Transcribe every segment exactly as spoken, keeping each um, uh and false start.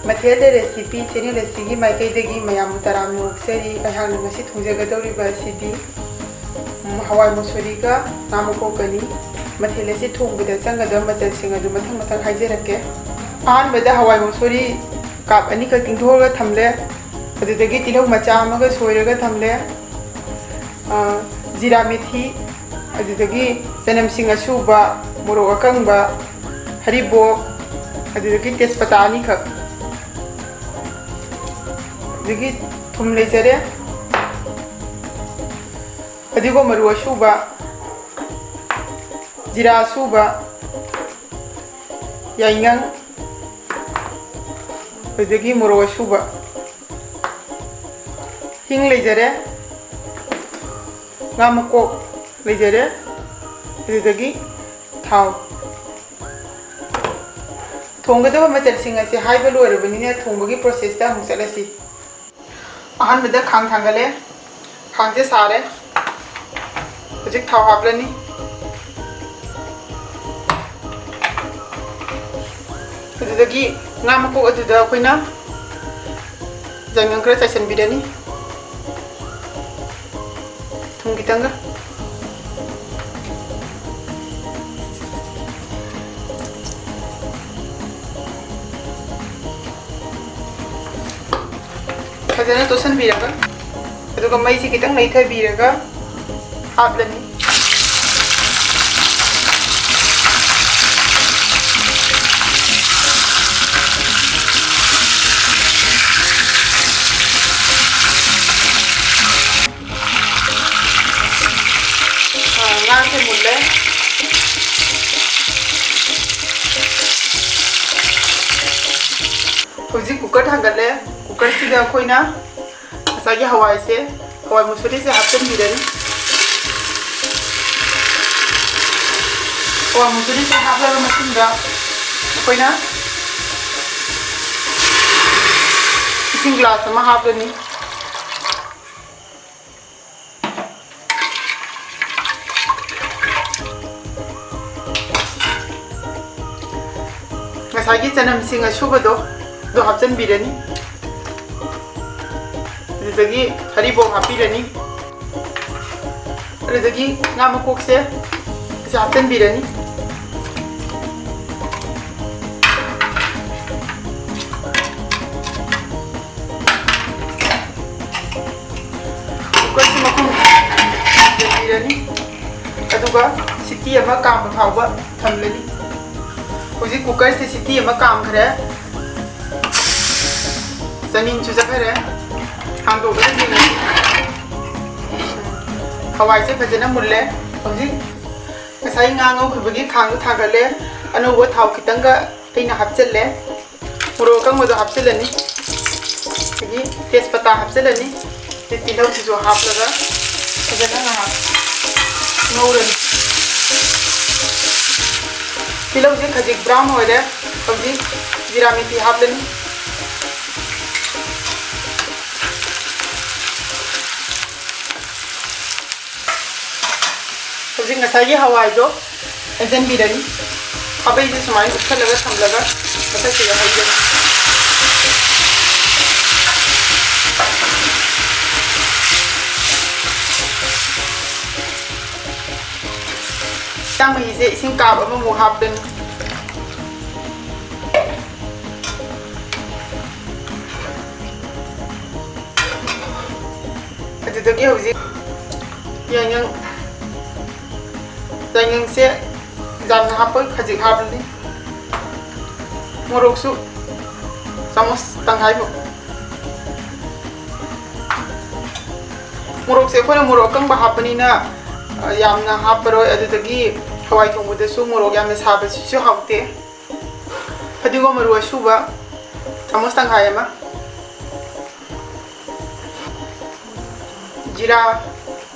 ꯃꯊꯦꯜ recipe channel ꯑꯁꯤꯒꯤ ꯃꯥꯏꯀꯩꯗꯒꯤ ꯃꯌꯥꯝꯕꯨ ꯇꯔꯥꯝꯅ ꯑꯣꯛꯆꯔꯤ꯫ ꯑꯩꯍꯥꯛꯅ ꯉꯁꯤ ꯊꯣꯡꯖꯒꯗꯧꯔꯤꯕ ꯑꯁꯤꯗꯤ, ꯎꯝ, ꯍꯋꯥꯏ ꯃꯨꯁꯣꯔꯤꯒ ꯉꯥ ꯃꯀꯣꯛꯀꯅꯤ꯫ ꯃꯊꯦꯜ ꯑꯁꯤ ꯊꯣꯡꯕꯗ ꯆꯪꯒꯗꯕ ꯃꯆꯜꯁꯤꯡ ꯑꯗꯨ ꯃꯊꯪ ꯃꯊꯪ ꯍꯥꯏꯖꯔꯛꯀꯦ꯫ ꯑꯍꯥꯟꯕꯗ ꯍꯋꯥꯏ ꯃꯨꯁꯣꯔꯤ ꯀꯞ ꯑꯅꯤꯈꯛ ꯇꯤꯡꯊꯣꯛꯑꯒ ꯊꯝꯂꯦ꯫ ꯑꯗꯨꯗꯒꯤ ꯇꯤꯜꯍꯧ ꯃꯆꯥ ꯑꯃꯒ ꯁꯣꯏꯔꯒ ꯊꯝꯂꯦ꯫ ꯑ, ꯖꯤꯔꯥ ꯃꯦꯊꯤ, ꯑꯗꯨꯗꯒꯤ ꯆꯅꯝꯁꯤꯡ ꯑꯁꯨꯕ, ꯃꯣꯔꯣꯛ ꯑꯀꯪꯕ, ꯍꯔꯤꯕꯣꯞ, ꯑꯗꯨꯗꯒꯤ ꯇꯦꯖꯄꯇꯥ ꯑꯅꯤꯈꯛ, ꯑꯗꯒꯤ ꯊꯨꯝ ꯂꯩꯖꯔꯦ, ꯐꯗꯤꯒꯣꯝ ꯃꯔꯨ ꯑꯁꯨꯕ, ꯖꯤꯔꯥ ꯑꯁꯨꯕ, ꯌꯥꯏꯉꯪ, ꯑꯗꯨꯗꯒꯤ ꯃꯣꯔꯣꯛ ꯑꯁꯨꯕ, ꯍꯤꯡ ꯂꯩꯖꯔꯦ, ꯉꯥ ꯃꯀꯣꯛ ꯂꯩꯖꯔꯦ, ꯑꯗꯨꯗꯒꯤ ꯊꯥꯎ꯫ ꯊꯣꯡꯒꯗꯕ ꯃꯆꯜꯁꯤꯡ ꯑꯁꯤ ꯍꯥꯏꯕ ꯂꯣꯏꯔꯕꯅꯤꯅ, ꯊꯣꯡꯕꯒꯤ ꯄ꯭ꯔꯣꯁꯦꯁꯇ ꯑꯃꯨꯛ ꯆꯠꯂꯁꯤ꯫ ꯑꯍꯥꯟꯕꯗ ꯈꯥꯡ ꯊꯥꯡꯒꯠꯂꯦ, ꯈꯥꯡꯁꯦ ꯁꯥꯔꯦ꯫ ꯍꯧꯖꯤꯛ ꯊꯥꯎ ꯍꯥꯞꯂꯅꯤ꯫ ꯑꯗꯨꯗꯒꯤ ꯉꯥ ꯃꯀꯣꯛ ꯑꯗꯨꯗ ꯑꯩꯈꯣꯏꯅ ꯌꯥꯏꯉꯪ ꯈꯔ ꯆꯥꯏꯁꯤꯟꯕꯤꯔꯅꯤ, ꯊꯨꯝ ꯈꯤꯇꯪꯒ꯫ ꯐꯖꯅ ꯇꯣꯠꯁꯤꯟꯕꯤꯔꯒ, ꯑꯗꯨꯒ ꯃꯩꯁꯤ ꯈꯤꯇꯪ ꯂꯩꯊꯕꯤꯔꯒ ꯍꯥꯞꯂꯅꯤ꯫ ꯑ, ꯉꯥꯁꯦ ꯃꯨꯜꯂꯦ꯫ ꯍꯧꯖꯤꯛ ꯀꯨꯀꯔ ꯊꯥꯡꯒꯠꯂꯦ꯫ ꯀꯨꯀꯔꯁꯤꯗ ꯑꯩꯈꯣꯏꯅ ꯉꯁꯥꯏꯒꯤ ꯍꯋꯥꯏꯁꯦ, ꯍꯋꯥꯏ ꯃꯨꯁꯣꯔꯤꯁꯦ ꯍꯥꯞꯆꯤꯟꯕꯤꯔꯅꯤ꯫ ꯍꯋꯥꯏ ꯃꯨꯁꯣꯔꯤꯁꯦ ꯍꯥꯞꯂꯕ ꯃꯇꯨꯡꯗ ꯑꯩꯈꯣꯏꯅ ꯏꯁꯤꯡ ꯒ꯭ꯂꯥꯁ ꯑꯃ ꯍꯥꯞꯂꯅꯤ꯫ ꯉꯁꯥꯏꯒꯤ ꯆꯅꯝꯁꯤꯡ ꯑꯁꯨꯕꯗꯣ ꯑꯗꯨ ꯍꯥꯞꯆꯤꯟꯕꯤꯔꯅꯤ꯫ ꯑꯗꯨꯗꯒꯤ ꯍꯔꯤꯕꯣꯞ ꯍꯥꯞꯄꯤꯔꯅꯤ꯫ ꯑꯗꯨꯗꯒꯤ ꯉꯥ ꯃꯀꯣꯛꯁꯦ ꯑꯁꯤ ꯍꯥꯞꯆꯤꯟꯕꯤꯔꯅꯤ꯫ ꯀꯨꯀꯔꯁꯤ ꯃꯈꯨꯝ ꯈꯟꯕꯤꯔꯅꯤ꯫ ꯑꯗꯨꯒ ꯁꯤꯇꯤ ꯑꯃ ꯀꯥꯝꯕ ꯐꯥꯎꯕ ꯊꯝꯂꯅꯤ꯫ ꯍꯧꯖꯤꯛ ꯀꯨꯀꯔꯁꯦ ꯁꯤꯇꯤ ꯑꯃ ꯀꯥꯝꯈ꯭ꯔꯦ꯫ ꯆꯅꯤꯡ ꯆꯨꯖꯈ꯭ꯔꯦ꯫ ꯍꯥꯡꯗꯣꯛꯂꯒ ꯌꯦꯡꯉꯁꯤ꯫ ꯍꯋꯥꯏꯁꯦ ꯐꯖꯅ ꯃꯨꯜꯂꯦ꯫ ꯍꯧꯖꯤꯛ ꯉꯁꯥꯏ ꯉꯥ ꯉꯧꯈꯤꯕꯒꯤ ꯈꯥꯡꯗꯣ ꯊꯥꯡꯒꯠꯂꯦ꯫ ꯑꯅꯧꯕ ꯊꯥꯎ ꯈꯤꯇꯪꯒ ꯑꯩꯅ ꯍꯥꯞꯆꯤꯜꯂꯦ꯫ ꯃꯣꯔꯣꯛ ꯑꯀꯪꯕꯗꯣ ꯍꯥꯞꯆꯤꯜꯂꯅꯤ꯫ ꯑꯗꯒꯤ ꯇꯦꯖꯄꯇꯥ ꯍꯥꯞꯆꯤꯜꯂꯅꯤ꯫ ꯑꯗꯩ ꯇꯤꯜꯍꯧꯁꯤꯁꯨ ꯍꯥꯞꯂꯒ ꯐꯖꯅ ꯉꯥꯏꯍꯥꯛ ꯉꯧꯔꯅꯤ꯫ ꯇꯤꯜꯍꯧꯁꯦ ꯈꯖꯤꯛ ꯕ꯭ꯔꯥꯎꯟ ꯑꯣꯏꯔꯦ꯫ ꯍꯧꯖꯤꯛ ꯖꯤꯔꯥ ꯃꯤꯊꯤ ꯍꯥꯞꯂꯅꯤ꯫ ꯍꯧꯖꯤꯛ ꯉꯁꯥꯏꯒꯤ ꯍꯋꯥꯏꯗꯣ ꯍꯩꯖꯤꯟꯕꯤꯔꯅꯤ꯫ ꯈꯥꯕꯩꯁꯦ ꯁꯨꯃꯥꯏꯅ ꯎꯞꯁꯜꯂꯒ ꯊꯝꯂꯒ ꯃꯊꯛꯁꯤꯗ ꯍꯩꯖꯤꯜꯂꯤ꯫ ꯏꯟꯁꯥꯡ ꯃꯍꯤꯁꯦ ꯏꯁꯤꯡ ꯀꯥꯞ ꯑꯃꯃꯨꯛ ꯍꯥꯞꯀꯅꯤ꯫ ꯑꯗꯨꯗꯒꯤ ꯍꯧꯖꯤꯛ ꯌꯥꯏꯉꯪ, ꯌꯥꯏꯉꯪꯁꯦ ꯌꯥꯝꯅ ꯍꯥꯞꯄꯣꯏ, ꯈꯖꯤꯛ ꯍꯥꯞꯄꯅꯤ꯫ ꯃꯣꯔꯣꯛꯁꯨ ꯆꯥꯃꯁ ꯇꯪꯈꯥꯏꯃꯨꯛ꯫ ꯃꯣꯔꯣꯛꯁꯦ ꯑꯩꯈꯣꯏꯅ ꯃꯣꯔꯣꯛ ꯑꯀꯪꯕ ꯍꯥꯞꯄꯅꯤꯅ, ꯑ, ꯌꯥꯝꯅ ꯍꯥꯞꯄꯔꯣꯏ꯫ ꯑꯗꯨꯗꯒꯤ ꯍꯋꯥꯏ ꯊꯣꯡꯕꯗꯁꯨ ꯃꯣꯔꯣꯛ ꯌꯥꯝꯅ ꯁꯥꯕꯁꯤꯁꯨ ꯍꯥꯎꯇꯦ꯫ ꯐꯗꯤꯒꯣꯝ ꯃꯔꯨ ꯑꯁꯨꯕ ꯆꯥꯃꯁ ꯇꯪꯈꯥꯏ ꯑꯃ, ꯖꯤꯔꯥ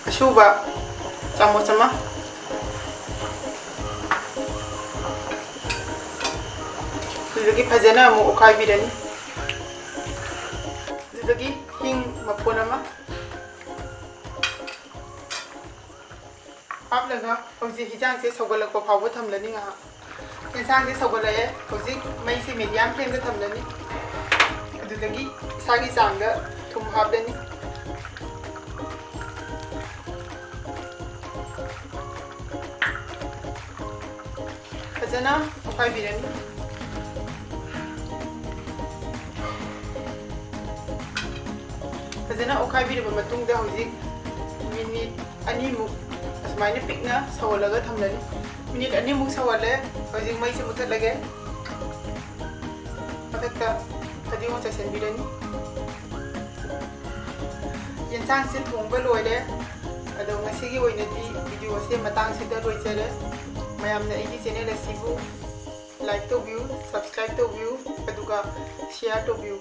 ꯑꯁꯨꯕ ꯆꯥꯃꯁ ꯑꯃ, ꯑꯗꯨꯗꯒꯤ ꯐꯖꯅ ꯑꯃꯨꯛ ꯑꯣꯠꯈꯥꯏꯕꯤꯔꯅꯤ꯫ ꯑꯗꯨꯗꯒꯤ ꯍꯤꯡ ꯃꯄꯨꯟ ꯑꯃ ꯍꯥꯞꯂꯒ ꯍꯧꯖꯤꯛ ꯍꯤꯟꯖꯥꯡꯁꯦ ꯁꯧꯒꯠꯂꯛꯄ ꯐꯥꯎꯕ ꯊꯝꯂꯅꯤ ꯉꯥꯏꯍꯥꯛ꯫ ꯌꯦꯟꯁꯥꯡꯁꯦ ꯁꯧꯒꯠꯂꯛꯑꯦ꯫ ꯍꯧꯖꯤꯛ ꯃꯩꯁꯦ medium flameꯗ ꯊꯝꯂꯅꯤ꯫ ꯑꯗꯨꯗꯒꯤ ꯏꯁꯥꯒꯤ ꯆꯥꯡꯗ ꯊꯨꯝ ꯍꯥꯞꯂꯅꯤ꯫ ꯐꯖꯅ ꯑꯣꯠꯈꯥꯏꯕꯤꯔꯅꯤ꯫ ꯐꯖꯅ ꯑꯣꯠꯈꯥꯏꯕꯤꯔꯕ ꯃꯇꯨꯡꯗ ꯍꯧꯖꯤꯛ minute ꯑꯅꯤꯃꯨꯛ ꯑꯁꯨꯃꯥꯏꯅ ꯄꯤꯛꯅ ꯁꯧꯍꯜꯂꯒ ꯊꯝꯂꯅꯤ꯫ Minute ꯑꯅꯤꯃꯨꯛ ꯁꯧꯍꯜꯂꯦ꯫ ꯍꯧꯖꯤꯛ ꯃꯩꯁꯦ ꯃꯨꯊꯠꯂꯒꯦ꯫ ꯃꯊꯛꯇ ꯐꯗꯤꯒꯣꯝ ꯆꯥꯏꯁꯤꯟꯕꯤꯔꯅꯤ꯫ ꯌꯦꯟꯁꯥꯡꯁꯦ ꯊꯣꯡꯕ ꯂꯣꯏꯔꯦ꯫ ꯑꯗꯣ ꯉꯁꯤꯒꯤ ꯑꯣꯏꯅꯗꯤ video ꯑꯁꯦ ꯃꯇꯥꯡꯁꯤꯗ ꯂꯣꯏꯖꯔꯦ꯫ ꯃꯌꯥꯝꯅ ꯑꯩꯒꯤ channel ꯑꯁꯤꯕꯨ like ꯇꯧꯕꯤꯌꯨ, subscribe ꯇꯧꯕꯤꯌꯨ, ꯑꯗꯨꯒ share ꯇꯧꯕꯤꯌꯨ꯫